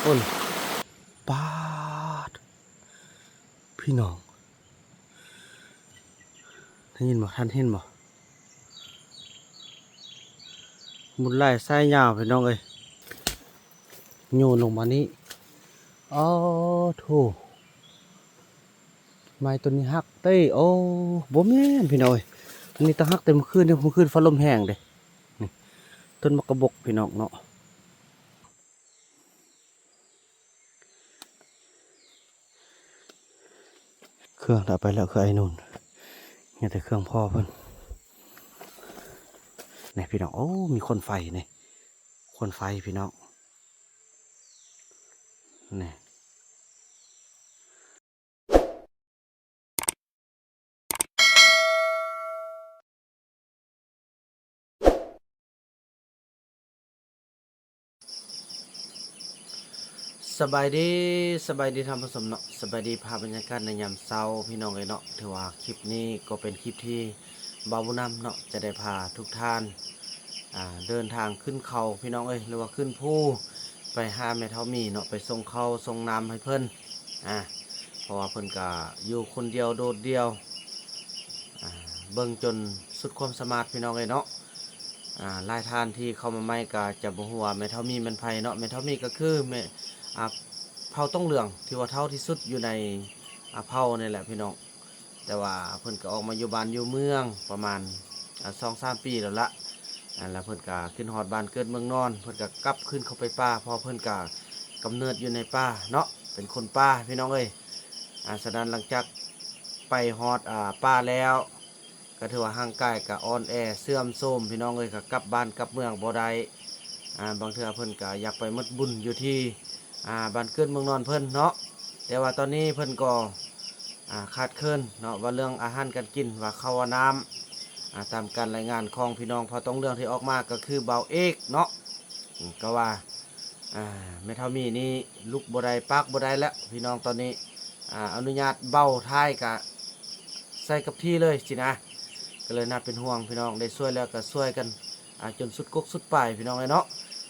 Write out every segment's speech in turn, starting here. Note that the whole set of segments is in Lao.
ໂອ້ຍ ປາດ ພີ່ນ້ອງ ໄດ້ຍິນບໍ່? ທ່ານເຫັນບໍ່? ໝຸດຫຼາຍສາຍຍາວ ພີ່ນ້ອງເອີຍ ໂຍນລົງມານີ້. ອໍ ໂທ້ ໄມ້ຕົ້ນນີ້ຫັກເດ້. ໂອ້ ບໍ່ແມ່ນ ພີ່ນ້ອງເອີຍ ອັນນີ້ຕ່າງຫາກແຕ່ມື້ຄືນນີ້ ມື້ຄືນຟ້າລົມແຮງເດ້. ນີ້ ຕົ້ນໝາກກະບົກ ພີ່ນ້ອງເນາະ. ເຄື່ອງເອົາໄປແລ້ວ ຄືໄອ້ໜູນ ມີແຕ່ເຄື່ອງພໍ່ເພິ່ນ. ນີ້ພີ່ນ້ອງ ໂອ້ ມີຄົນໄຟນີ້ ຄົນໄຟພີ່ນ້ອງ ນີ້. ສະບາຍດີ ສະບາຍດີທ່ານຜູ້ຊົມເນາະ ສະບາຍດີພາບບັນຍາກາດໃນຍາມເຊົ້າ ພີ່ນ້ອງເອີຍເນາະ. ຖືວ່າຄລິບນີ້ກໍເປັນຄລິບທີ່ບ່າວບຸນນຳເນາະ ຈະໄດ້ພາທຸກທ່ານ ອ່າ ເດີນທາງຂຶ້ນເຂົາ ພີ່ນ້ອງເອີຍ ຫຼືວ່າຂຶ້ນພູ ໄປຫາແມ່ເຖົ້າໝີເນາະ ໄປສົ່ງເຂົ້າສົ່ງນ້ຳໃຫ້ເພິ່ນ ອ່າ ເພາະວ່າເພິ່ນກະຢູ່ຄົນດຽວໂດດດ່ຽວ ອ່າ ເບິ່ງຈົນສຸດຄວາມສາມາດ ພີ່ນ້ອງເອີຍເນາະ. ອ່າ ຫຼາຍທ່ານທີ່ເຂົ້າມາໃໝ່ກະຈະບໍ່ຮູ້ວ່າແມ່ເຖົ້າໝີແມ່ນໃຜເນາະ. ແມ່ເຖົ້າໝີກະຄືແມ່ ອ່າ ເຜົ່າຕົງເຫຼືອງ ທີ່ວ່າເຖົ້າທີ່ສຸດຢູ່ໃນ ອ່າ ເຜົ່ານີ້ແຫຼະ ພີ່ນ້ອງ. ແຕ່ວ່າເພິ່ນກໍອອກມາຢູ່ບ້ານຢູ່ເມືອງປະມານ ອ່າ ສອງສາມປີແລ້ວລະ ອ່າ ແລ້ວເພິ່ນກໍຄິດຮອດບ້ານເກີດເມືອງນອນ ເພິ່ນກໍກັບຄືນເຂົ້າໄປປ່າ ເພາະເພິ່ນກໍກຳເນີດຢູ່ໃນປ່າເນາະ ເປັນຄົນປ່າ ພີ່ນ້ອງເອີຍ. ອ່າ ສະນັ້ນຫຼັງຈາກໄປຮອດ ອ່າ ປ່າແລ້ວ ກໍຖືວ່າຮ່າງກາຍກໍອ່ອນແອເສື່ອມໂຊມ ພີ່ນ້ອງເອີຍ ກໍກັບບ້ານກັບເມືອງບໍ່ໄດ້. ອ່າ ບາງເທື່ອເພິ່ນກໍຢາກໄປໝົດບຸນຢູ່ທີ່ ອ່າ ບ້ານເກີດເມືອງນອນເພິ່ນເນາະ ແຕ່ວ່າຕອນນີ້ເພິ່ນກໍ ອ່າ ຂາດເຂີນເນາະ ວ່າເລື່ອງອາຫານການກິນ ວ່າເຂົ້າວ່ານ້ຳ ອ່າ ຕາມການລາຍງານຂອງພີ່ນ້ອງເຜົ່າຕົງເຫຼືອງທີ່ອອກມາ ກໍຄືບ່າວເອກເນາະ ກໍວ່າ ອ່າ ແມ່ເຖົ້າໝີນີ້ລຸກບໍ່ໄດ້ປາກບໍ່ໄດ້ແລ້ວ ພີ່ນ້ອງ. ຕອນນີ້ ອ່າ ອະນຸຍາດເບົາທ້າຍກະໃສ່ກັບທີ່ເລີຍຊີ້ນະ ກໍເລີຍໜ້າເປັນຫ່ວງ ພີ່ນ້ອງ ໄດ້ຊ່ວຍແລ້ວກໍຊ່ວຍກັນ ອ່າ ຈົນສຸດກົກສຸດປາຍ ພີ່ນ້ອງເອີຍເນາະ.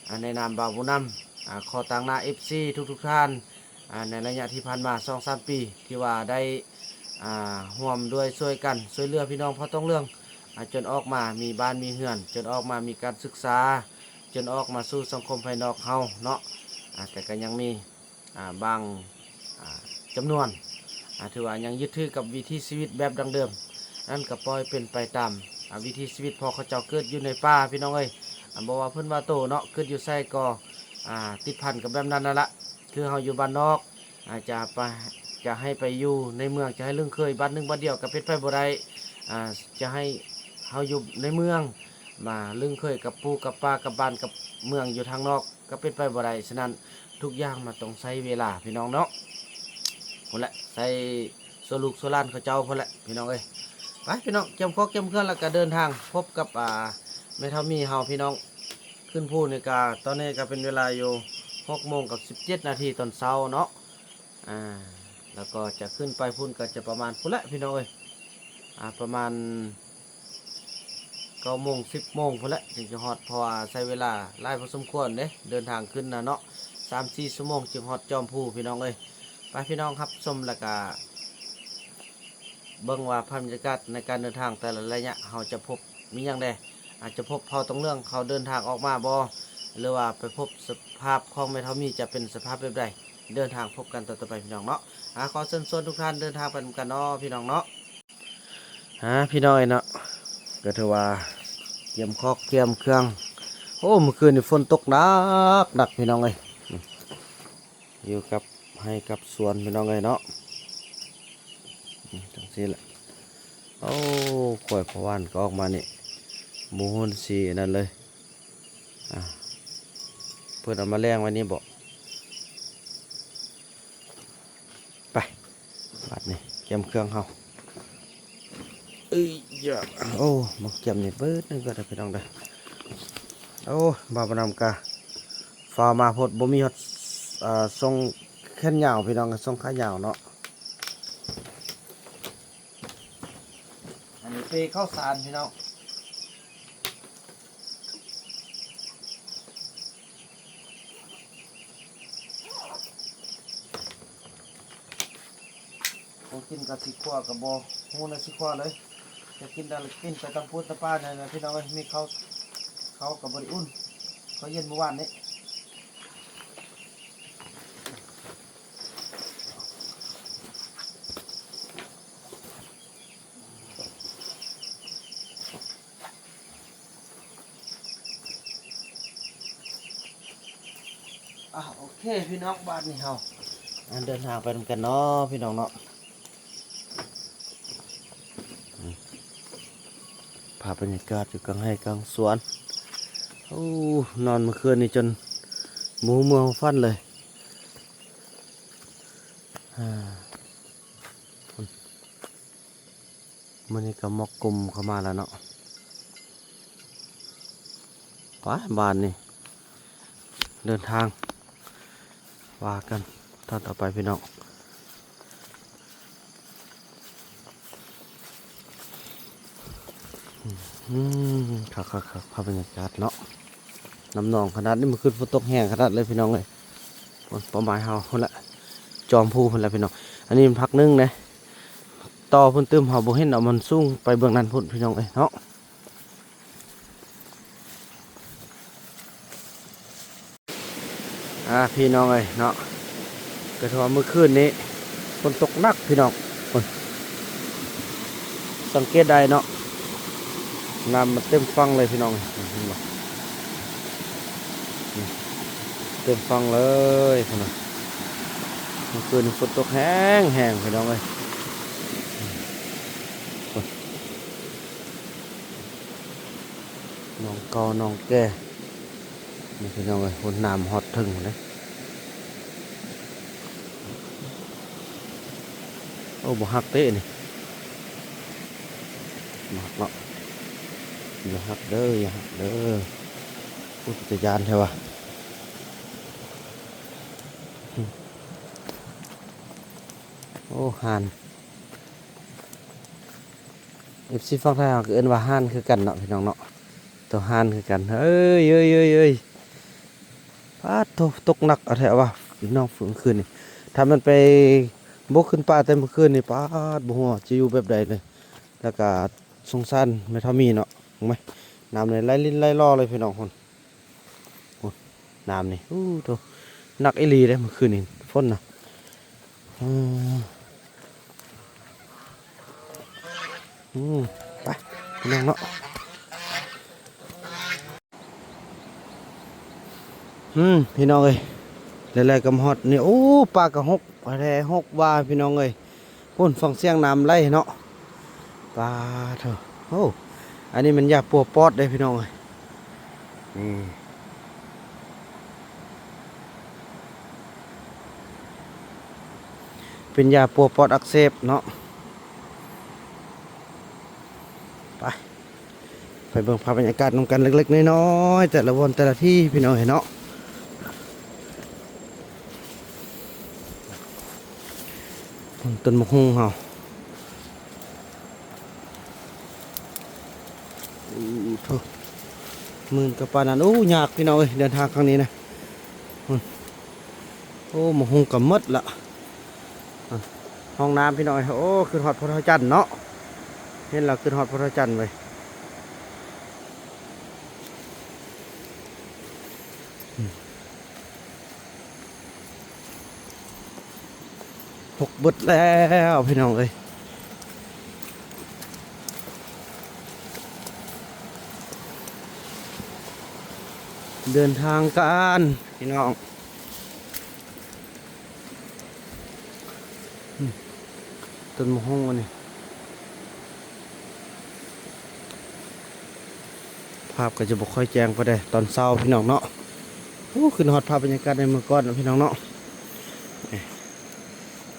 ອ່າ ໃນນາມບ່າວບຸນນຳ ອ່າ ຂໍຕາງໜ້າເອັຟຊີທຸກໆທ່ານ ອ່າ ໃນໄລຍະທີ່ຜ່ານມາສອງສາມປີ ທີ່ວ່າໄດ້ ອ່າ ຮ່ວມດ້ວຍຊ່ວຍກັນ ຊ່ວຍເຫຼືອພີ່ນ້ອງເຜົ່າຕົງເຫຼືອງ ອ່າ ຈົນອອກມາມີບ້ານມີເຮືອນ ຈົນອອກມາມີການສຶກສາ ຈົນອອກມາສູ່ສັງຄົມພາຍນອກເຮົາເນາະ. ອ່າ ແຕ່ກໍຍັງມີ ອ່າ ບາງ ອ່າ ຈຳນວນ ອ່າ ຖືວ່າຍັງຍຶດຖືກັບວິຖີຊີວິດແບບດັ້ງເດີມ ນັ້ນກໍປ່ອຍເປັນໄປຕາມ ອ່າ ວິຖີຊີວິດ ເພາະເຂົາເຈົ້າເກີດຢູ່ໃນປ່າ ພີ່ນ້ອງເອີຍ. ອ່າ ບໍ່ວ່າເພິ່ນວ່າໂຕເນາະ ເກີດຢູ່ໃສກໍ ອ່າ ຕິດພັນກັບແບບນັ້ນນັ້ນລະ. ຄືເຮົາຢູ່ບ້ານນອກ ອາດຈະໄປ ຈະໃຫ້ໄປຢູ່ໃນເມືອງ ຈະໃຫ້ລຶ້ງເຄີຍບ້ານໜຶ່ງບ້ານດຽວກໍເປັນໄປບໍ່ໄດ້. ອາ ຈະໃຫ້ເຮົາຢູ່ໃນເມືອງ ມາລຶ້ງເຄີຍກັບປູກັບປາ ກັບບ້ານກັບເມືອງຢູ່ທາງນອກ ກໍເປັນໄປບໍ່ໄດ້. ສະນັ້ນ ທຸກຢ່າງມັນຕ້ອງໃຊ້ເວລາ ພີ່ນ້ອງເນາະ. ພຸ້ນແຫຼະ ໃຊ້ຊົ່ວລູກຊົ່ວຫຼານເຂົາເຈົ້າພຸ້ນແຫຼະ ພີ່ນ້ອງເອີຍ. ໄປ ພີ່ນ້ອງ ກຽມຄອກກຽມເຄື່ອງ ແລ້ວກໍເດີນທາງພົບກັບ ອາ ແມ່ເຖົ້າໝີເຮົາ ພີ່ນ້ອງ. ຂຶ້ນພູນີ້ກະ ຕອນນີ້ກະເປັນເວລາຢູ່ຫົກໂມງກັບສິບເຈັດນາທີຕອນເຊົ້າເນາະ. ອາ ແລ້ວກໍຈະຂຶ້ນໄປພຸ້ນກໍຈະປະມານພຸ້ນແຫຼະ ພີ່ນ້ອງເອີຍ. ອາ ປະມານເກົ້າໂມງ ສິບໂມງພຸ້ນແຫຼະ ຈຶ່ງຈະຮອດ ເພາະວ່າໃຊ້ເວລາຫຼາຍພໍສົມຄວນເດ້ ເດີນທາງຂຶ້ນນະເນາະ ສາມສີ່ຊົ່ວໂມງຈຶ່ງຮອດຈອມພູ ພີ່ນ້ອງເອີຍ. ໄປ ພີ່ນ້ອງຮັບຊົມ ແລ້ວກະ ເບິ່ງວ່າພາບບັນຍາກາດໃນການເດີນທາງແຕ່ລະໄລຍະ ເຮົາຈະພົບມີຫຍັງແດ່? ອາດຈະພົບເຜົ່າຕົງເຫຼືອງເຂົາເດີນທາງອອກມາບໍ່? ຫຼືວ່າໄປພົບສະພາບຂອງແມ່ເຖົ້າໝີຈະເປັນສະພາບແບບໃດ? ເດີນທາງພົບກັນຕໍ່ໆໄປ ພີ່ນ້ອງເນາະ. ອາ ຂໍເຊີນຊວນທຸກທ່ານເດີນທາງໄປນຳກັນເນາະ ພີ່ນ້ອງເນາະ. ອາ ພີ່ນ້ອງເອີຍເນາະ ກໍຖືວ່າກຽມຄອກກຽມເຄື່ອງ. ໂອ້ ມື້ຄືນນີ້ຝົນຕົກໜັກໆ ພີ່ນ້ອງເອີຍ. ຢູ່ກັບໄຮ່ກັບສວນ ພີ່ນ້ອງເອີຍເນາະ ຈັ່ງຊີ້ແຫຼະ. ໂອ້ ກ້ວຍພໍ່ຫວານກໍອອກມານີ້ ບໍ່ຮູ້ສີອັນນັ້ນເລີຍ. ອາ ເພິ່ນເອົາມາແລ້ງໄວ້ນີ້ບໍ? ໄປ ບາດນີ້ກຽມເຄື່ອງເຮົາ. ເອີຍ ໂອ້ ໝາກກຽມນີ້ເບີດໜຶ່ງກໍໄດ້ ພີ່ນ້ອງເດີ. ໂອ້ ບ່າວບຸນນຳກະຟ້າວມາໂພດ ບໍ່ມີຮອດ ເອີ ຊົງແຂນຍາວ ພີ່ນ້ອງ ຊົງຂາຍາວເນາະ. ອັນນີ້ເປເຂົ້າສານ ພີ່ນ້ອງ. ກິນກັບຊິຂົ້ວກໍບໍ່ຮູ້ແນວຊິຂົ້ວເລີຍ. ຈະກິນແຕ່ລະກິນໄປຕຳປູນຕຳປານີ້ແຫຼະພີ່ນ້ອງເອີຍ. ມີເຂົ້າ ເຂົ້າກໍບໍ່ໄດ້ອຸ່ນ ເຂົ້າເຢັນມື້ວານນີ້. ອ່ະ ໂອເຄພີ່ນ້ອງ ບາດນີ້ເຮົາ ອ່າ ເດີນທາງໄປນຳກັນເນາະພີ່ນ້ອງເນາະ. ອືມ ພາບບັນຍາກາດຢູ່ກາງໄຮ່ກາງສວນ. ໂອ້ ນອນມື້ຄືນນີ້ຈົນບໍ່ຮູ້ເມືອຮູ້ຝັນເລີຍ. ອ່າ ມື້ນີ້ກໍໝອກກຸມເຂົ້າມາແລ້ວເນາະ. ໄປ ບາດນີ້ເດີນທາງວ່າກັນຕອນຕໍ່ໄປພີ່ນ້ອງ. ອືມ ຄັກໆໆ ພາບບັນຍາກາດເນາະ. ນ້ຳໜອງຂະໜາດນີ້ ມື້ຄືນຝົນຕົກແຮງຂະໜາດເລີຍພີ່ນ້ອງເອີຍ. ໂອ້ຍ ເປົ້າໝາຍເຮົາພຸ້ນລະ ຈອມພູພຸ້ນລະພີ່ນ້ອງ. ອັນນີ້ມັນພັກໜຶ່ງເດ້ ຕໍ່ພຸ້ນຕື່ມ ເຮົາບໍ່ເຫັນເອົາ ມັນສູງໄປເບື້ອງນັ້ນພຸ້ນພີ່ນ້ອງເອີຍເນາະ. ອ່າ ພີ່ນ້ອງເອີຍເນາະ ກໍຖືວ່າມື້ຄືນນີ້ຝົນຕົກໜັກພີ່ນ້ອງ. ໂອ້ຍ ສັງເກດໄດ້ເນາະ ນ້ຳມັນເຕັມຝັ່ງເລີຍພີ່ນ້ອງ ເຫັນບໍ່? ເຕັມຝັ່ງເລີຍພຸ້ນນະ. ມື້ຄືນນີ້ຝົນຕົກແຮງໆ ພີ່ນ້ອງເອີຍ. ໜອງເກົ່າໜອງແກ່ ນີ້ພີ່ນ້ອງເອີຍ ໂອ້ ນ້ຳຮອດເທິງພຸ້ນເດ້. ໂອ້ ບໍ່ຮັກເດ້ນີ້ ບໍ່ຮັກເນາະ ຢ່າຮັກເດີ ຢ່າຮັກເດີ. ໂອ້ ເປັນຕາຢ້ານແທ້ວ່າ. ໂອ້ ຫ່ານ ເອັຟຊີຝັ່ງໄທເຮົາກໍເອີ້ນວ່າຫ່ານຄືກັນເນາະພີ່ນ້ອງເນາະ ໂຕຫ່ານຄືກັນ. ເອີຍ ເອີຍ ເອີຍ ເອີຍ ປາດໂທ້ ຕົກໜັກເອົາແທ້ວ່າພີ່ນ້ອງ ມື້ຄືນນີ້. ຖ້າແມ່ນໄປບຸກຂຶ້ນປ່າແຕ່ມື້ຄືນນີ້ ປາດ ບໍ່ຮູ້ວ່າຈະຢູ່ແບບໃດເລີຍ. ແລ້ວກະສົງສານແມ່ເຖົ້າມີເນາະ ເບິ່ງໄໝ ນ້ຳນີ້ໄຫຼລິນໄຫຼຫຼໍ່ເລີຍພີ່ນ້ອງພຸ້ນ. ໂອ້ ນ້ຳນີ້ ໂອ້ໂທ້ ໜັກອີ່ຫຼີເດ້ມື້ຄືນນີ້ ຝົນນະ. ອືມ ອືມ ໄປພີ່ນ້ອງເນາະ. ອືມ ພີ່ນ້ອງເອີຍ ແລ້ວໆກໍມາຮອດນີ້. ໂອ້ ປ່າກະຮົກ ແທ້ ຮົກວ່າພີ່ນ້ອງເອີຍ. ພຸ້ນ ຟັງສຽງນ້ຳໄຫຼເນາະ ປາໂທ້. ໂອ້ ອັນນີ້ມັນຢາປົວປອດເດ້ພີ່ນ້ອງເອີຍ ນີ້ ເປັນຢາປົວປອດອັກເສບເນາະ. ໄປ ໄປເບິ່ງພາບບັນຍາກາດນຳກັນເລັກໆນ້ອຍໆ ແຕ່ລະບ່ອນແຕ່ລະທີ່ພີ່ນ້ອງເອີຍເນາະ. ຕົ້ນໝາກຫຸ່ງເຮົາ ໂອ້ໂທ້ ມື່ນກໍປານນັ້ນ. ໂອ້ ຍາກພີ່ນ້ອງເອີຍ ເດີນທາງຄັ້ງນີ້ນະ. ໂອ້ ໝາກຫຸ່ງກໍໝົດລະ. ອ່ະ ຫ້ອງນ້ຳພີ່ນ້ອງເອີຍ. ໂອ້ ຄຶດຮອດພະທາດເຈົ້າຈັນເນາະ ເຫັນແລ້ວຄຶດຮອດພະທາດເຈົ້າຈັນເວີຍ. ອືມ ຫົກເບິດແລ້ວພີ່ນ້ອງເອີຍ. ເດີນທາງກັນພີ່ນ້ອງ. ອືມ ຕົ້ນໝາກຫຸ່ງອັນນີ້ ພາບກໍຈະບໍ່ຄ່ອຍແຈ້ງປານໃດຕອນເຊົ້າພີ່ນ້ອງເນາະ. ໂອ້ ຄຶດຮອດພາບບັນຍາກາດໃນເມື່ອກ່ອນເນາະພີ່ນ້ອງເນາະ.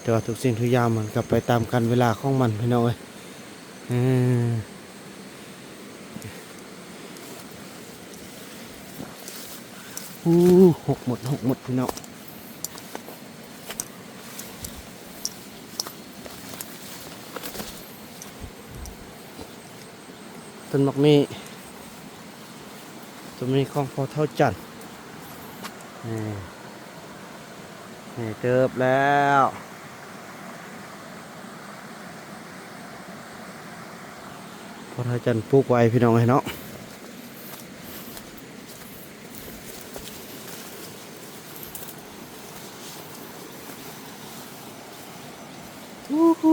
ແຕ່ວ່າທຸກສິ່ງທຸກຢ່າງມັນກໍໄປຕາມການເວລາຂອງມັນພີ່ນ້ອງເອີຍ. ເອີ ໂອ້ ຫົກໝົດ ຫົກໝົດພີ່ນ້ອງ. ຕົ້ນໝາກມີ້ ຕົ້ນໝາກມີ້ຂອງພໍ່ເຖົ້າຈັນ ນີ້ ໃຫຍ່ເຕີບແລ້ວ. ພໍ່ທ້າວຈັນປູກໄວ້ພີ່ນ້ອງເອີຍເນາະ. ໂອ້ໂຫ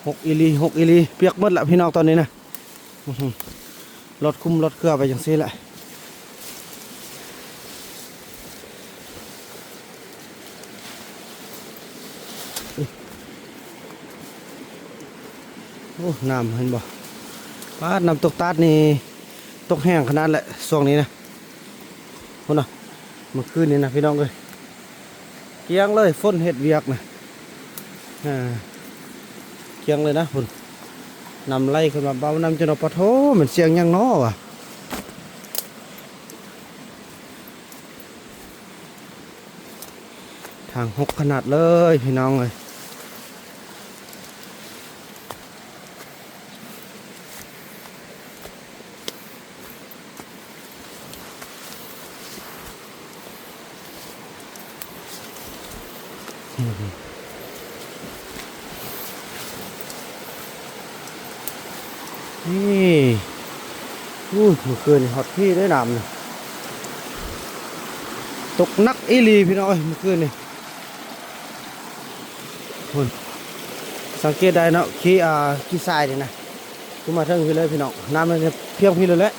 ຮົກອີ່ຫຼີ ຮົກອີ່ຫຼີ ປຽກໝົດລະພີ່ນ້ອງຕອນນີ້ນະ. ອືຫື ລົດຄຸມລົດເຄືອໄປຈັ່ງຊີ້ແຫຼະ. ໂອ້ ນ້ຳເຫັນບໍ່ ປາດ ນ້ຳຕົກຕາດນີ້ຕົກແຮງຂະໜາດແຫຼະຊ່ວງນີ້ນະ. ພຸ້ນນະ ເມື່ອຄືນນີ້ນະພີ່ນ້ອງເອີຍ ກ້ຽງເລີຍ ຝົນເຮັດວຽກນະ ອ່າ ກ້ຽງເລີຍນະ. ພຸ້ນ ນ້ຳໄຫຼຂຶ້ນມາເບົານຳຈົນວ່າ ປະໂທ້ ແມ່ນສຽງຫຍັງນໍວະ. ທາງຮົກຂະໜາດເລີຍພີ່ນ້ອງເອີຍ. ນີ້ ອູ້ຍ ເມື່ອຄືນນີ້ຮອດພີ້ເດ້ນ້ຳນີ້ ຕົກໜັກອີ່ຫຼີພີ່ນ້ອງເອີຍ ເມື່ອຄືນນີ້. ພຸ້ນ ສັງເກດໄດ້ເນາະ ຂີ້ ອ່າ ຂີ້ຊາຍນີ້ນະ ຄືມາເຖິງພີ້ເລີຍພີ່ນ້ອງ ນ້ຳມັນຈະພຽງພີ້ເລີຍແຫຼະ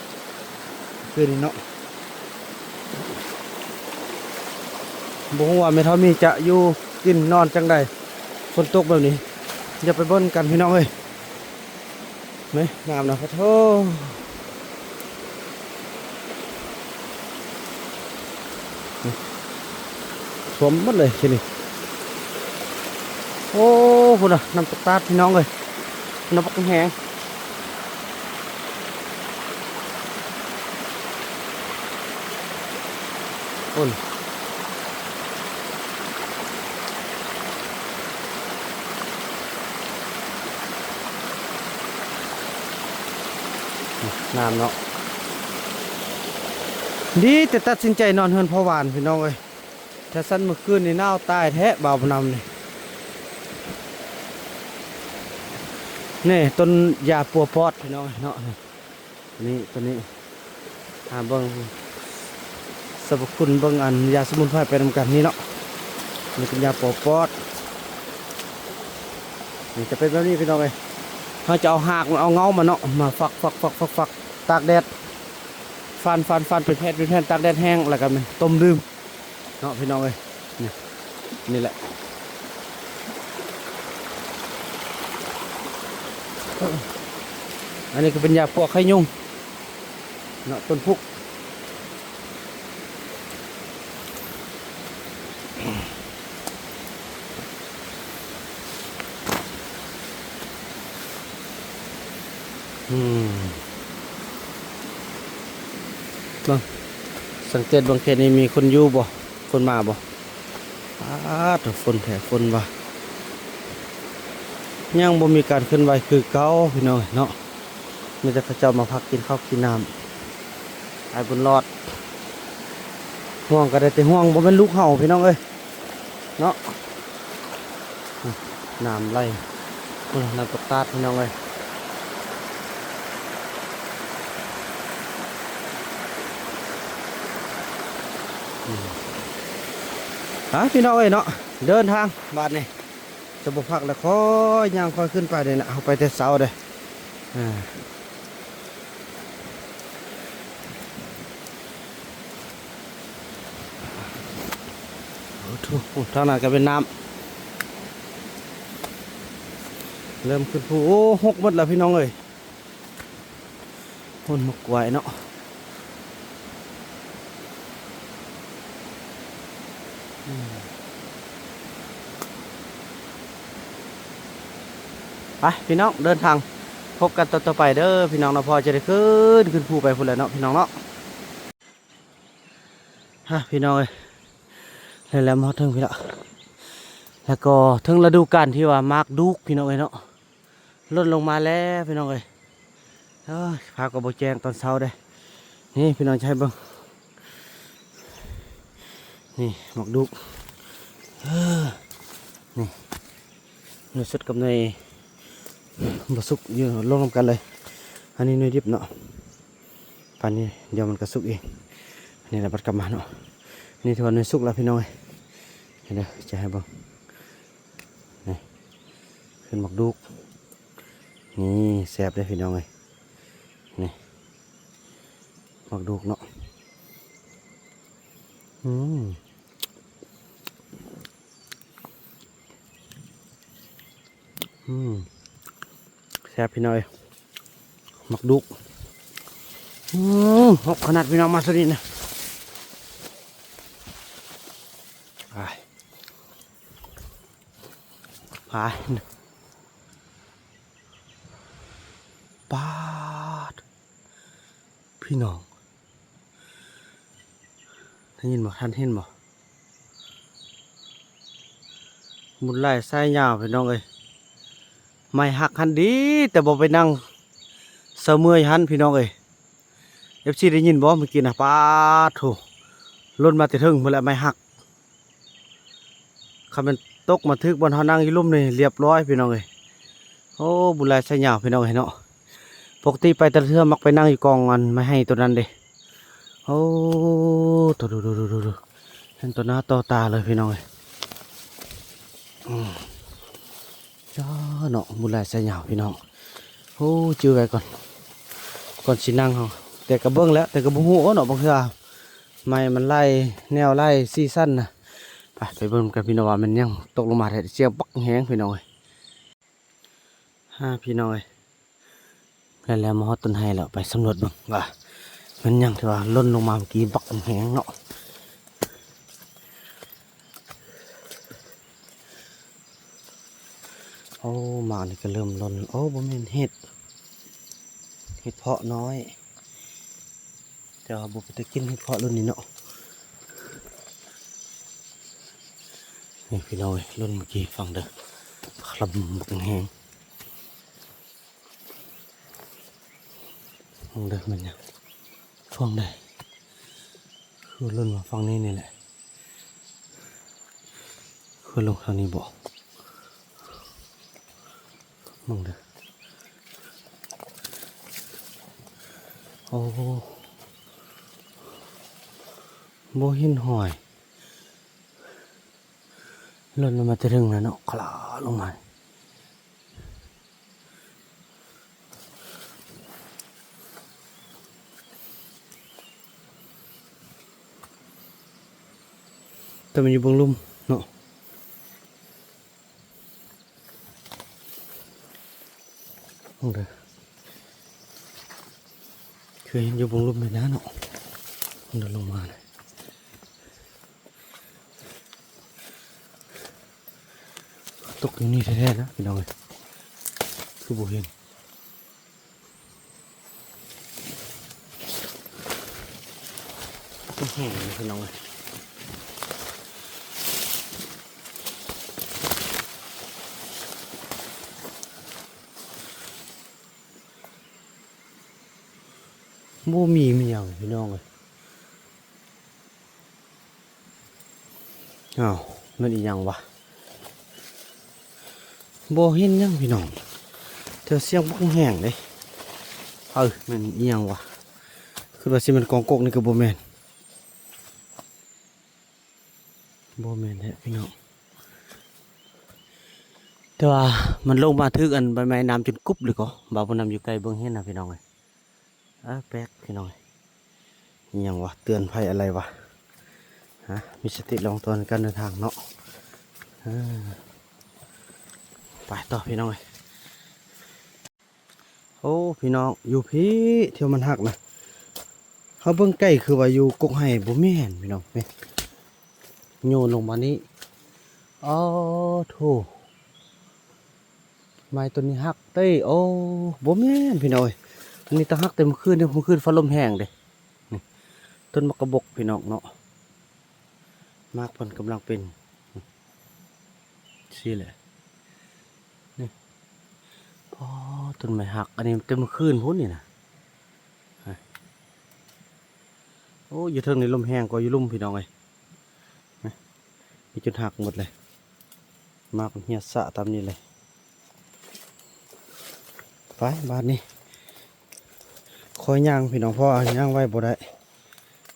ຄືນນີ້ເນາະ. ບໍ່ຮູ້ວ່າແມ່ເຖົ້າມີຈະຢູ່ກິນນອນຈັ່ງໃດ ຝົນຕົກແບບນີ້ ດຽວໄປເບິ່ງກັນພີ່ນ້ອງເອີຍ. ນີ້ ນ້ຳນະ ປະໂທ້ ຖ້ວມໝົດເລີຍທີນີ້. ໂອ້ ພຸ້ນນະ ນ້ຳຕົກຕາດພີ່ນ້ອງເອີຍ ນ້ຳບັກແຮງ. ພຸ້ນ ນ້ຳເນາະ ດີແຕ່ຕັດສິນໃຈນອນເຮືອນພໍ່ຫວານພີ່ນ້ອງເອີຍ. ຖ້າຊັ້ນມື້ຄືນນີ້ໜາວຕາຍແທ້ ບ່າວບຸນນຳນີ້. ນີ້ຕົ້ນຢາປົວປອດພີ່ນ້ອງເນາະ ນີ້ ໂຕນີ້ ຫາເບິ່ງສັບພະຄຸນ ເບິ່ງອັນຢາສະໝຸນໄພໄປນຳກັນນີ້ເນາະ. ນີ້ເປັນຢາປົວປອດ ນີ້ຈະເປັນແບບນີ້ພີ່ນ້ອງເອີຍ. ເຮົາຈະເອົາຮາກມັນ ເອົາເຫງົ້າມັນເນາະ ມາຝັກໆ ຕາກແດດ ຟັນໆ ເປັນແຜ່ນໆ ຕາກແດດແຫ້ງ ແລ້ວກໍຕົ້ມດື່ມ ເນາະພີ່ນ້ອງເອີຍ. ນີ້ ນີ້ແຫຼະ ອັນນີ້ກໍເປັນຢາປົວໄຂ້ຍຸງເນາະ ຕົ້ນພຸກ. ອືມ ເບິ່ງ ສັງເກດເບິ່ງເຂດນີ້ມີຄົນຢູ່ບໍ່ ຄົນມາບໍ່? ປາດ ຝົນແທ້ຝົນວ່າ ຍັງບໍ່ມີການເຄື່ອນໄຫວຄືເກົ່າພີ່ນ້ອງເນາະ. ມີແຕ່ເຂົາເຈົ້າມາພັກກິນເຂົ້າກິນນ້ຳ ອ້າຍບຸນຫຼອດ ຫ່ວງກໍໄດ້ແຕ່ຫ່ວງ ບໍ່ແມ່ນລູກເຮົາພີ່ນ້ອງເອີຍ ເນາະ. ນ້ຳໄຫຼ ໂອ້ຍ ນ້ຳຕົກຕາດພີ່ນ້ອງເອີຍ. ອືມ ໄປພີ່ນ້ອງເອີຍເນາະ ເດີນທາງບາດນີ້ ຈະບໍ່ພັກແລ້ວ ຄ່ອຍຍ່າງຄ່ອຍຂຶ້ນໄປນີ້ນະ ເຮົາໄປແຕ່ເຊົ້າເດ້. ອ່າ ໂອ້ໂຫ ທາງນັ້ນກໍເປັນນ້ຳ ເລີ່ມຂຶ້ນພູ. ໂອ້ ຮົກໝົດແລ້ວພີ່ນ້ອງເອີຍ ໂພນໝາກກ້ວຍເນາະ. ອືມ ໄປພີ່ນ້ອງ ເດີນທາງ ພົບກັນຕອນຕໍ່ໄປເດີພີ່ນ້ອງເນາະ. ພໍ່ຈະໄດ້ຂຶ້ນ ຂຶ້ນພູໄປພຸ້ນແຫຼະເນາະພີ່ນ້ອງເນາະ. ຮະ ພີ່ນ້ອງເອີຍ ແລ້ວ ແລ້ວມາຮອດເທິງພີ້ລະ ແລ້ວກໍເຖິງລະດູການທີ່ວ່າໝາກດູກພີ່ນ້ອງເອີຍເນາະ. ຫຼົ່ນລົງມາແລ້ວພີ່ນ້ອງເອີຍ. ເອີຍ ຟ້າກໍບໍ່ແຈ້ງຕອນເຊົ້າເດ້. ນີ້ພີ່ນ້ອງຈະໃຫ້ເບິ່ງ ນີ້ໝາກດູກ ເອີ ນີ້ ໜ່ວຍສຸດກັບໜ່ວຍ ບໍ່ສຸກ ຢູ່ລົງນຳກັນເລີຍ. ອັນນີ້ໜ່ວຍດິບເນາະ ປານນີ້ດຽວມັນກໍສຸກເອງ. ອັນນີ້ລະບັດກັບມາເນາະ. ນີ້ຖືວ່າໜ່ວຍສຸກແລ້ວພີ່ນ້ອງເອີຍ. ເດີ ຈະໃຫ້ເບິ່ງ ນີ້ ຂຶ້ນໝາກດູກ. ນີ້ແຊບເດ້ພີ່ນ້ອງເອີຍ. ນີ້ໝາກດູກເນາະ. ອືມ ອືມ ແຊບພີ່ນ້ອງເອີຍ ໝາກດູກ. ອືມ ຮອບຂະໜາດພີ່ນ້ອງ ມາຊະນີ້ນະ. ໄປ ໄປ ປາດ ພີ່ນ້ອງ ໄດ້ຍິນບໍ່? ທ່ານເຫັນບໍ່? ບຸນຫຼາຍສາຍຍາວພີ່ນ້ອງເອີຍ. ໄມ້ຫັກຫັ້ນດີ ແຕ່ບໍ່ໄປນັ່ງເຊົາເມື່ອຍຫັ້ນພີ່ນ້ອງເອີຍ. ເອັຟຊີ ໄດ້ຍິນບໍ່ເມື່ອກີ້ນະ? ປາດໂທ້ ຫຼົ່ນມາແຕ່ເທິງພຸ້ນແຫຼະ ໄມ້ຫັກ. ຄັນແມ່ນຕົກມາຖືກບ່ອນເຮົານັ່ງຢູ່ລຸ່ມນີ້ ລຽບລ້ອຍພີ່ນ້ອງເອີຍ. ໂອ້ ບຸນຫຼາຍສາຍຍາວພີ່ນ້ອງເອີຍເນາະ. ປົກກະຕິໄປແຕ່ລະເທື່ອມັກໄປນັ່ງຢູ່ກອງອັນໄມ້ໄຜ່ໂຕນັ້ນເດ້. ໂອ້ ໂທ້ໆໆໆ ເຫັນຕໍ່ໜ້າຕໍ່ຕາເລີຍພີ່ນ້ອງເອີຍ. ອືມ ຈ້າເນາະ ບຸນຫຼາຍສາຍຍາວພີ່ນ້ອງ. ໂອ້ ຈື່ໄວ້ກ່ອນ ກ່ອນຊິນັ່ງເຮົາ. ແຕ່ກໍເບິ່ງແລ້ວ ແຕ່ກໍບໍ່ຮູ້ເນາະ ບາງເທື່ອໄມ້ມັນຫຼາຍແນວຫຼາຍສີສັນນະ. ໄປ ໄປເບິ່ງກັນພີ່ນ້ອງວ່າແມ່ນຫຍັງຕົກລົງມາແທ້. ສຽງບັກແຮງພີ່ນ້ອງເອີຍ. ຫາ ພີ່ນ້ອງເອີຍ ແລ້ວ ແລ້ວມາຮອດຕົ້ນໄຮແລ້ວ ໄປສຳຫຼວດເບິ່ງວ່າແມ່ນຫຍັງທີ່ວ່າຫຼົ່ນລົງມາເມື່ອກີ້ບັກແຮງເນາະ. ໂອ້ ໝາກນີ້ກໍເລີ່ມຫຼົ່ນ. ໂອ້ ບໍ່ແມ່ນເຫັດ ເຫັດເຜາະນ້ອຍ. ແຕ່ວ່າບໍ່ເປັນຕາກິນເຫັດເຜາະລຸ້ນນີ້ເນາະ. ນີ້ພີ່ນ້ອງເອີຍ ຫຼົ່ນເມື່ອກີ້ ຟັງເດີ ຄລຳບັກແຮງ. ຟັງເດີ ແມ່ນຫຍັງ? ຝັ່ງໃດ? ຄືຫຼົ່ນມາຝັ່ງນີ້ນີ້ແຫຼະ. ຄືລົງທາງນີ້ບໍ? ເບິ່ງເດີ. ໂອ້ ບໍ່ເຫັນຮອຍ ຫຼົ່ນລົງມາແຕ່ເທິງແລ້ວເນາະ ຄລາລົງມາ. ແຕ່ມັນຢູ່ເບື້ອງລຸ່ມເນາະ. ເບິ່ງເດີ ຄືເຫັນຢູ່ເບື້ອງລຸ່ມນີ້ນະເນາະ ມັນໂດດລົງມານະ. ຕົກຢູ່ນີ້ແທ້ໆນະພີ່ນ້ອງເອີຍ ຄືບໍ່ເຫັນ. ແຮງເລີຍພີ່ນ້ອງເອີຍ ບໍ່ມີ ມີຫຍັງພີ່ນ້ອງເອີຍ. ອ້າວ ແມ່ນອີ່ຫຍັງວະ? ບໍ່ເຫັນຫຍັງພີ່ນ້ອງ ແຕ່ສຽງບັກແຮງເດ້. ເອີ ແມ່ນອີ່ຫຍັງວະ? ຄິດວ່າຊິແມ່ນກອງກົກນີ້ກໍບໍ່ແມ່ນ. ບໍ່ແມ່ນແທ້ພີ່ນ້ອງ ແຕ່ວ່າມັນລົງມາຖືກອັນໃບໄມ້ໜາມຈົນກຸບເລີຍກໍ. ບ່າວບຸນນຳຢູ່ໃກ້ເບິ່ງເຫັນນະພີ່ນ້ອງເອີຍ. ເອີ ແປກພີ່ນ້ອງເອີຍ ອີ່ຫຍັງວະ? ເຕືອນໄພອະໄລວະ? ຮະ ມີສະຕິລະວັງຕອນການເດີນທາງເນາະ. ເອີ ໄປຕໍ່ພີ່ນ້ອງເອີຍ. ໂອ້ ພີ່ນ້ອງ ຢູ່ພີ້ທີ່ວ່າມັນຫັກນະ ເຮົາເບິ່ງໃກ້ຄືວ່າຢູ່ກົກໄຮ ບໍ່ແມ່ນພີ່ນ້ອງ ນີ້ ໂຍນລົງມານີ້. ອໍ ໂທ້ ໄມ້ຕົ້ນນີ້ຫັກເດ້. ໂອ້ ບໍ່ແມ່ນພີ່ນ້ອງເອີຍ ອັນນີ້ຕາຫັກແຕ່ມື້ຄືນເດ້ ມື້ຄືນຟ້າລົມແຮງເດ້. ນີ້ ຕົ້ນໝາກກະບົກພີ່ນ້ອງເນາະ ໝາກເພິ່ນກຳລັງເປັນ ຊີ້ແຫຼະ ນີ້. ອໍ ຕົ້ນໄມ້ຫັກ ອັນນີ້ແຕ່ມື້ຄືນພຸ້ນນີ້ນະ. ໂອ້ ຢູ່ເທິງນີ້ລົມແຮງກວ່າຢູ່ລຸ່ມພີ່ນ້ອງເອີຍ. ນີ້ ມີຈຸດຫັກໝົດເລີຍ ໝາກມັນເຫ່ຍສະຕາມນີ້ເລີຍ. ໄປບາດນີ້ ຄ່ອຍຍ່າງພີ່ນ້ອງ ເພາະວ່າຍ່າງໄວບໍ່ໄດ້.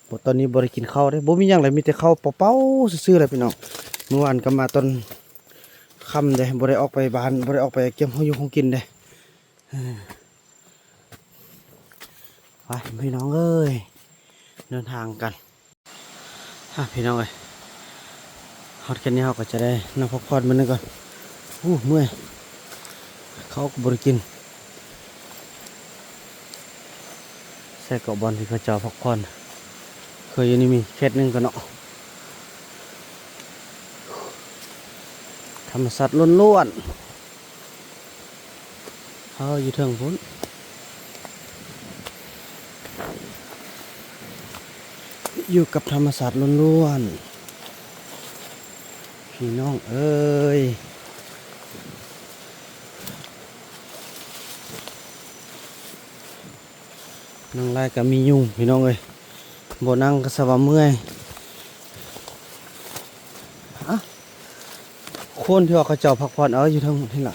ບໍ່ ຕອນນີ້ບໍ່ໄດ້ກິນເຂົ້າເດ້ ບໍ່ມີຫຍັງເລີຍ ມີແຕ່ເຂົ້າເປົ່າໆຊື່ໆແຫຼະພີ່ນ້ອງ. ມື້ວານກໍມາຕອນຄ່ຳເດ້ ບໍ່ໄດ້ອອກໄປບ້ານ ບໍ່ໄດ້ອອກໄປກຽມຂອງຢູ່ຂອງກິນເດ້. ເອີ ໄປພີ່ນ້ອງເອີຍ ເດີນທາງກັນ. ອ່ະ ພີ່ນ້ອງເອີຍ ຮອດແຄ່ນີ້ເຮົາກໍຈະໄດ້ນັ່ງພັກຜ່ອນມື້ໜຶ່ງກ່ອນ. ໂອ້ ເມື່ອຍ ເຂົ້າກໍບໍ່ໄດ້ກິນ. ໃສ່ເກາະບ່ອນທີ່ເຂົາເຈົ້າພັກຜ່ອນ ຄືຢູ່ນີ້ມີເຂດໜຶ່ງກ່ອນເນາະ. ທຳມະຊາດລ້ວນໆ. ເຮົາຢູ່ເທິງພຸ້ນ ຢູ່ກັບທຳມະຊາດລ້ວນໆ ພີ່ນ້ອງເອີຍ. ນັ່ງຫຼາຍກໍມີຍຸງພີ່ນ້ອງເອີຍ ບໍ່ນັ່ງກໍສະວ່າເມື່ອຍ. ອະ ຄົນທີ່ວ່າເຂົາເຈົ້າພັກຜ່ອນ ເອີ ຢູ່ເທິງພຸ້ນລະ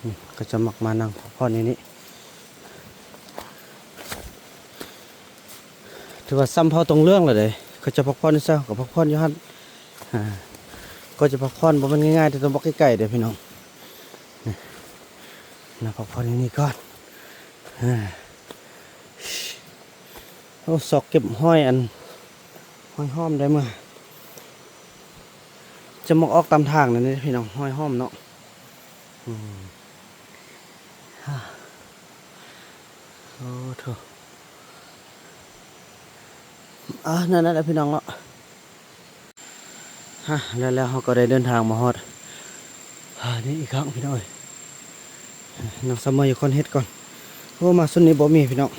ອືມ ເຂົາເຈົ້າມັກມານັ່ງພັກຜ່ອນຢູ່ນີ້. ຖືວ່າຊຳເຜົ່າຕົງເລື່ອງລະເດ້ ເຂົາເຈົ້າພັກຜ່ອນຢູ່ໃສ ເຮົາກໍພັກຜ່ອນຢູ່ຫັ້ນ. ອ່າ ກໍຈະພັກຜ່ອນບໍ່ແມ່ນງ່າຍໆ ແຕ່ຕ້ອງບັກໄກໆເດ້ພີ່ນ້ອງ. ນີ້ ນັ່ງພັກຜ່ອນຢູ່ນີ້ກ່ອນ. ອ່າ ໂອ້ ຊອກເກັບຫອຍ ອັນ ຫອຍຫອມໄດ້ເມື່ອ ຈະມັກອອກຕາມທາງນັ້ນເດ້ພີ່ນ້ອງ ຫອຍຫອມເນາະ. ອືມ ໂອ້ໂທ້ ອ່າ ນັ້ນແຫຼະພີ່ນ້ອງເນາະ. ຮະ ແລ້ວ ແລ້ວເຮົາກໍໄດ້ເດີນທາງມາຮອດ ອາ ນີ້ອີກຄັ້ງພີ່ນ້ອງເອີຍ. ນັ່ງສະເໝີຢູ່ຄອນເຫັດກ່ອນ. ໂອ້ ມາຊຸດນີ້ບໍ່ມີພີ່ນ້ອງ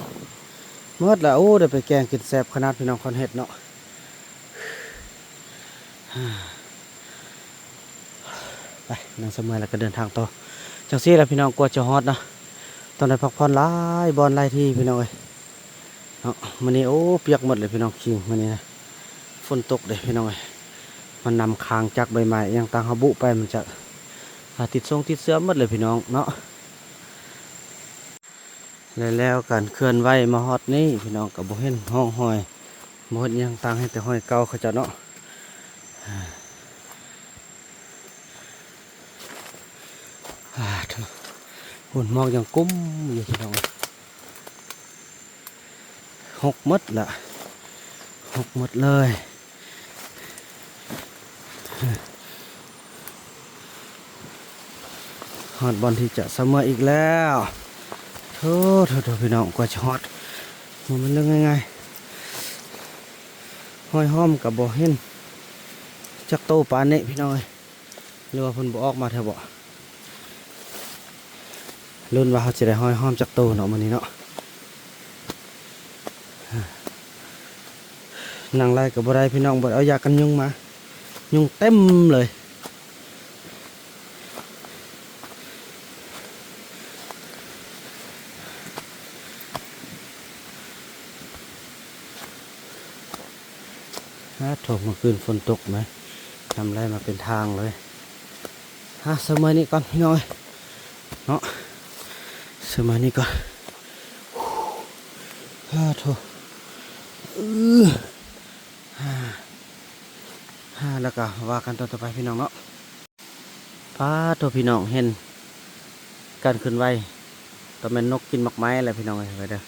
ໝົດລະ. ໂອ້ ໄດ້ໄປແກງກິນແຊບຂະໜາດພີ່ນ້ອງ ຄອນເຫັດເນາະ. ໄປ ນັ່ງສະເໝີແລ້ວກໍເດີນທາງຕໍ່. ຈັ່ງຊີ້ລະພີ່ນ້ອງ ກວ່າຈະຮອດນະ ຕ້ອງໄດ້ພັກຜ່ອນຫຼາຍບ່ອນຫຼາຍທີ່ພີ່ນ້ອງເອີຍ. ເນາະ ມື້ນີ້ ໂອ້ ປຽກໝົດເລີຍພີ່ນ້ອງ ຄີງມື້ນີ້ນະ ຝົນຕົກເດ້ພີ່ນ້ອງເອີຍ. ມັນນຳຄ້າງຈາກໃບໄມ້ຫຍັງຕ່າງ ເຮົາບຸໄປ ມັນຈະ ອາ ຕິດຊົງຕິດເຊື້ອໝົດເລີຍພີ່ນ້ອງເນາະ. ແລ້ວ ແລ້ວການເຄື່ອນໄຫວມາຮອດນີ້ ພີ່ນ້ອງກໍບໍ່ເຫັນຮ່ອງຮອຍ ບໍ່ເຫັນຫຍັງຕ່າງ ເຫັນແຕ່ຮອຍເກົ່າເຂົາເຈົ້າເນາະ. ອາ ໂທ້ ໂອ້ ໝອກຍັງກຸ້ມຢູ່ພີ່ນ້ອງ ຫົກໝົດລະ ຫົກໝົດເລີຍ. ຮອດບ່ອນທີ່ຈະສະເໝີອີກແລ້ວ. ໂທ້ ໂທ້ ໂທ້ ພີ່ນ້ອງ ກວ່າຈະຮອດ ບໍ່ແມ່ນເລື່ອງງ່າຍໆ. ຮອຍຫອມກໍບໍ່ເຫັນຈັກໂຕປານນີ້ພີ່ນ້ອງເອີຍ. ຫຼືວ່າເພິ່ນບໍ່ອອກມາແທ້ບໍ? ລຸ້ນວ່າເຮົາຊິໄດ້ຮອຍຫອມຈັກໂຕເນາະ ມື້ນີ້ເນາະ. ນັ່ງຫຼາຍກໍບໍ່ໄດ້ພີ່ນ້ອງ ບໍ່ໄດ້ເອົາຢາກັນຍຸງມາ ຍຸງເຕັມເລີຍ. ອາ ໂທ້ ເມື່ອຄືນຝົນຕົກນະ ນ້ຳໄຫຼມາເປັນທາງເລີຍ. ຫາ ສະເໝີນີ້ກ່ອນພີ່ນ້ອງເອີຍເນາະ ສະເໝີນີ້ກ່ອນ. ອາ ໂທ້ ອື ຫາ ຫາ ແລ້ວກໍວ່າກັນຕອນຕໍ່ໄປພີ່ນ້ອງເນາະ. ປາໂທ້ ພີ່ນ້ອງ ເຫັນການເຄື່ອນໄຫວ ຕ້ອງແມ່ນນົກກິນໝາກໄມ້ແຫຼະພີ່ນ້ອງເອີຍ ໄປເດີ.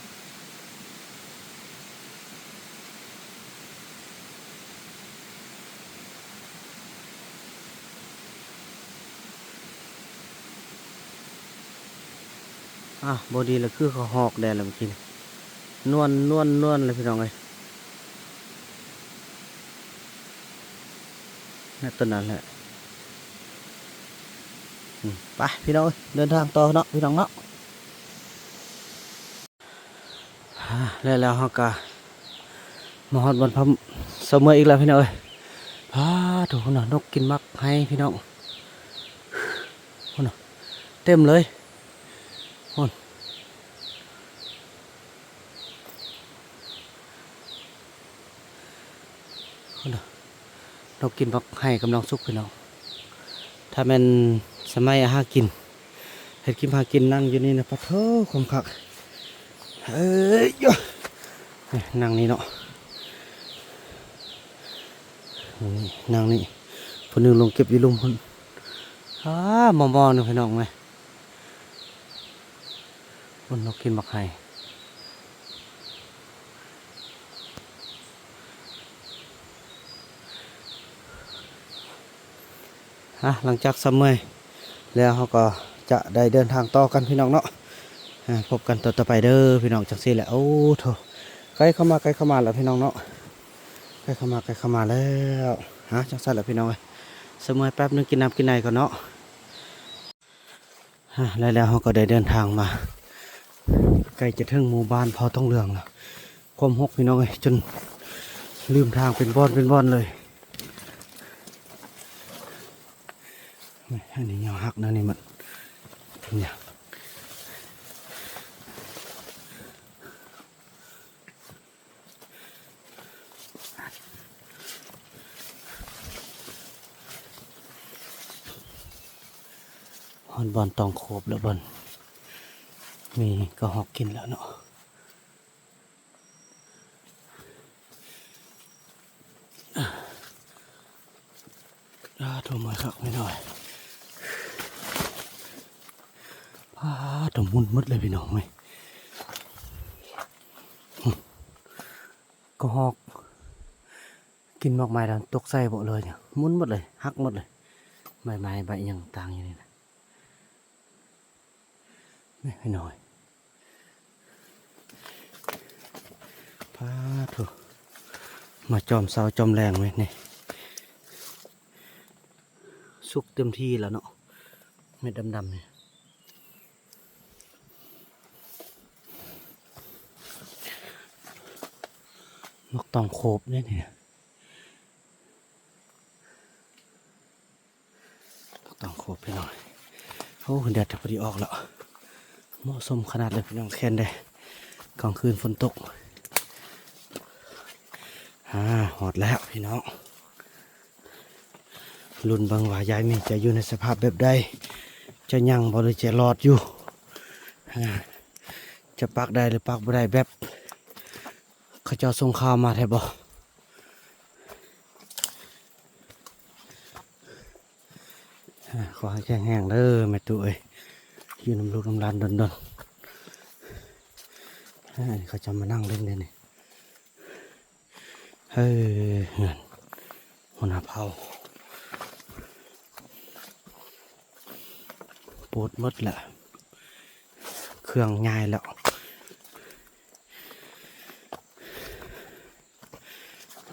ອ້າວ ບໍ່ດີລະ ຄືເຂົາຮອກແດ່ລະເມື່ອກີ້ນີ້ ນວນໆໆເລີຍພີ່ນ້ອງເອີຍ. ນະ ຕົວນັ້ນແຫຼະ. ອືມ ໄປພີ່ນ້ອງເອີຍ ເດີນທາງຕໍ່ເນາະ ພີ່ນ້ອງເນາະ. ອາ ແລ້ວ ແລ້ວເຮົາກະມາຮອດບ່ອນພັກສະເໝີອີກແລ້ວພີ່ນ້ອງເອີຍ. ປາໂທ້ ພຸ້ນນະ ນົກກິນໝາກໄຮພີ່ນ້ອງ ພຸ້ນນະ ເຕັມເລີຍ ພຸ້ນ. ພຸ້ນນະ ນົກກິນໝາກໄຮກຳລັງສຸກພີ່ນ້ອງ. ຖ້າແມ່ນສະໄໝຫາກິນ ເຮັດກິນຫາກິນ ນັ່ງຢູ່ນີ້ນະ ປະໂທ້ ຄວາມຄັກ ເອີຍ ນີ້ ນັ່ງນີ້ເນາະ ນີ້ ນັ່ງນີ້ ຜູ້ໜຶ່ງລົງເກັບຢູ່ລຸ່ມພຸ້ນ ອ້າ ໝໍ່ໆ ໜຶ່ງ ພີ່ນ້ອງເອີຍ ຄົນນກກິນບັກໄຮ. ອ່ະ ຫຼັງຈາກຊຳເມື່ອຍແລ້ວ ເຮົາກໍຈະໄດ້ເດີນທາງຕໍ່ກັນ ພີ່ນ້ອງເນາະ ອ່າ ພົບກັນຕອນຕໍ່ໄປເດີ ພີ່ນ້ອງ. ຈັ່ງຊີ້ແຫຼະ ໂອ້ໂທ້ ໃກ້ເຂົ້າມາ ໃກ້ເຂົ້າມາແລ້ວ ພີ່ນ້ອງເນາະ ໃກ້ເຂົ້າມາ ໃກ້ເຂົ້າມາແລ້ວ. ອ່າ ຈັ່ງຊັ້ນແຫຼະ ພີ່ນ້ອງເອີຍ ຊຳເມື່ອຍແປັບໜຶ່ງ ກິນນ້ຳກິນໃນກ່ອນເນາະ. ອ່າ ແລ້ວ ແລ້ວເຮົາກໍໄດ້ເດີນທາງມາໃກ້ຈະເຖິງໝູ່ບ້ານເຜົ່າທອງເຫຼືອງແລ້ວ. ຄວາມຮົກ ພີ່ນ້ອງເອີຍ ຈົນລືມທາງເປັນບ່ອນເປັນບ່ອນເລີຍ. ນີ້ ອັນນີ້ຍອດຮັກນະ ນີ້ມັນເປັນຫຍັງ? ຮອດບ່ອນຕອງໂຄບແລ້ວ ບ່ອນມີກະຮອກກິນແລ້ວເນາະ. ອາ ໂທ້ ເມື່ອຍຄັກ ແມ່ນ້ອຍ ປາໂທ້ ໝຸ່ນໝົດເລີຍ ພີ່ນ້ອງເອີຍ ກະຮອກກິນໝາກໄມ້ແລ້ວຕົກໃສ່ເບາະເລີຍ ໝຸ່ນໝົດເລີຍ ຫັກໝົດເລີຍ ໃບໄມ້ໃບຫຍັງຕ່າງຢູ່ນີ້ນະ. ນີ້ ພີ່ນ້ອງ ປາໂທ້ ມາຈອມເຊົ້າຈອມແລງເວີຍນີ້ ສຸກເຕັມທີ່ແລ້ວເນາະ ເມັດດຳໆ ນີ້ ໝາກຕອງໂຄບເດ້ນີ້. ຕ້ອງຄົບພີ່ນ້ອງ. ໂອ້ ແດດກໍພໍດີອອກແລ້ວ ເໝາະສົມຂະໜາດເລີຍພີ່ນ້ອງ ແຄນໄດ້ ກາງຄືນຝົນຕົກ. ອາ ຮອດແລ້ວພີ່ນ້ອງ ລຸ້ນເບິ່ງວ່າຍາຍມີຈະຢູ່ໃນສະພາບແບບໃດ ຈະຍັງບໍ່ ຫຼື ຈະລອດຢູ່ ອາ ຈະປັກໄດ້ ຫຼື ປັກບໍ່ໄດ້ ແບບເຂົາເຈົ້າສົ່ງຂ່າວມາແທ້ບໍ່. ອາ ຂໍໃຫ້ແຂງແຮງເດີແມ່ຕູ້ເອີຍ ຢູ່ນຳລູກນຳຫຼານດົນໆ. ອາ ອັນນີ້ເຂົາຈະມານັ່ງຫຼິ້ນເດ້ນີ້ ເອີ ເຮືອນຫົວໜ້າເຜົ່າ ໂປດໝົດແລ້ວ ເຄື່ອງຍ້າຍແລ້ວ.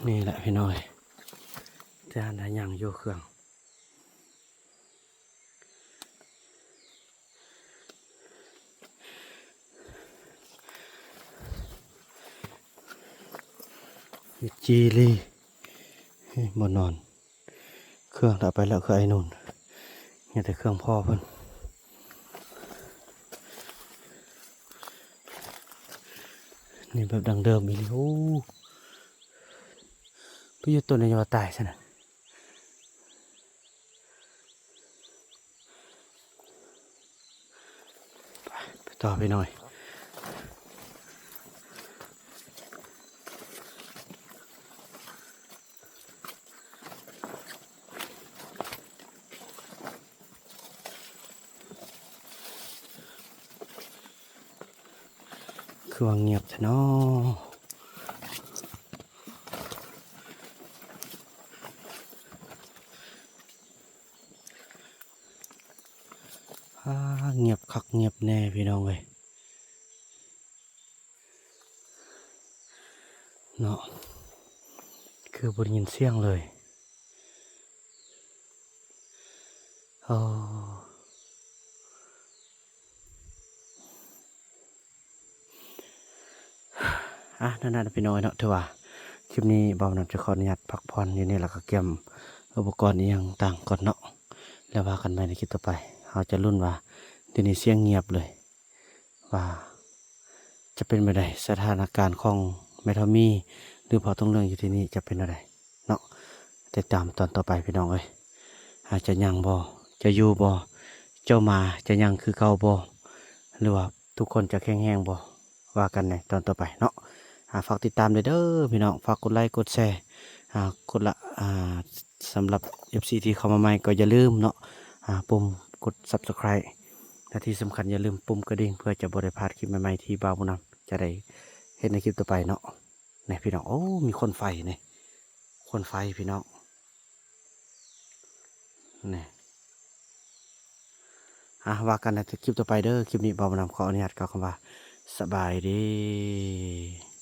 ນີ້ແຫຼະພີ່ນ້ອງເອີຍ ຈານໄດ້ຍັງຢູ່ເຄື່ອງ ວິດຈີລີ ເຮີ້ຍ ບໍ່ນອນ. ເຄື່ອງລະເອົາໄປແລ້ວ ຄືໄອ້ນູນ ມີແຕ່ເຄື່ອງພໍ່ເພິ່ນ. ນີ້ແບບດັ້ງເດີມອີ່ຫຼີ. ໂອ້ ໄປຢູ່ຕົ້ນນີ້ວ່າຕາຍຊັ້ນນະ. ໄປ ໄປຕໍ່ພີ່ນ້ອງ. ຄືວ່າງຽບແທ້ເນາະ. ອາ ງຽບຄັກງຽບແນ່ພີ່ນ້ອງເອີຍເນາະ ຄືບໍ່ໄດ້ຍິນສຽງເລີຍ. ໂອ້ ອາ ນັ້ນນະພີ່ນ້ອງເນາະ ຖືວ່າຄລິບນີ້ບ່າວນຳຈະຂໍອະນຸຍາດພັກຜ່ອນຢູ່ນີ້ ແລ້ວກໍກຽມອຸປະກອນອີ່ຫຍັງຕ່າງກ່ອນເນາະ ແລ້ວວ່າກັນໃໝ່ໃນຄລິບຕໍ່ໄປ. ເຮົາຈະລຸ້ນວ່າດຽວນີ້ສຽງງຽບເລີຍ ວ່າຈະເປັນແບບໃດ ສະຖານະການຂອງແມ່ເຖົ້າມີ ຫຼື ພໍ່ທອງເຫຼືອງຢູ່ທີ່ນີ້ຈະເປັນແນວໃດເນາະ. ຕິດຕາມຕອນຕໍ່ໄປພີ່ນ້ອງເອີຍ ອາດຈະຍັງບໍ່ ຈະຢູ່ບໍ່? ເຈົ້າໝາຈະຍັງຄືເກົ່າບໍ່? ຫຼືວ່າທຸກຄົນຈະແຂງແຮງບໍ່? ວ່າກັນໃນຕອນຕໍ່ໄປເນາະ. ອາ ຝາກຕິດຕາມແດ່ເດີພີ່ນ້ອງ, ຝາກກົດໄລກົດແຊ ອາ ກົດລະ ອາ ສຳລັບເອັຟຊີທີ່ເຂົ້າມາໃໝ່ກໍຢ່າລືມເນາະ ອາ ປຸ່ມກົດ Subscribe ແລະທີ່ສຳຄັນຢ່າລືມປຸ່ມກະດິ່ງ ເພື່ອຈະບໍ່ໄດ້ພາດຄລິບໃໝ່ໆທີ່ບ່າວບຸນນຳຈະໄດ້ເຮັດໃນຄລິບຕໍ່ໄປເນາະ. ນີ້ພີ່ນ້ອງ ໂອ້ ມີຄົນໄຟນີ້ ຄົນໄຟພີ່ນ້ອງ ນີ້ ອາ ວ່າກັນໃນຄລິບຕໍ່ໄປເດີ. ຄລິບນີ້ບ່າວບຸນນຳຂໍອະນຸຍາດກ່າວຄຳວ່າ ສະບາຍດີ.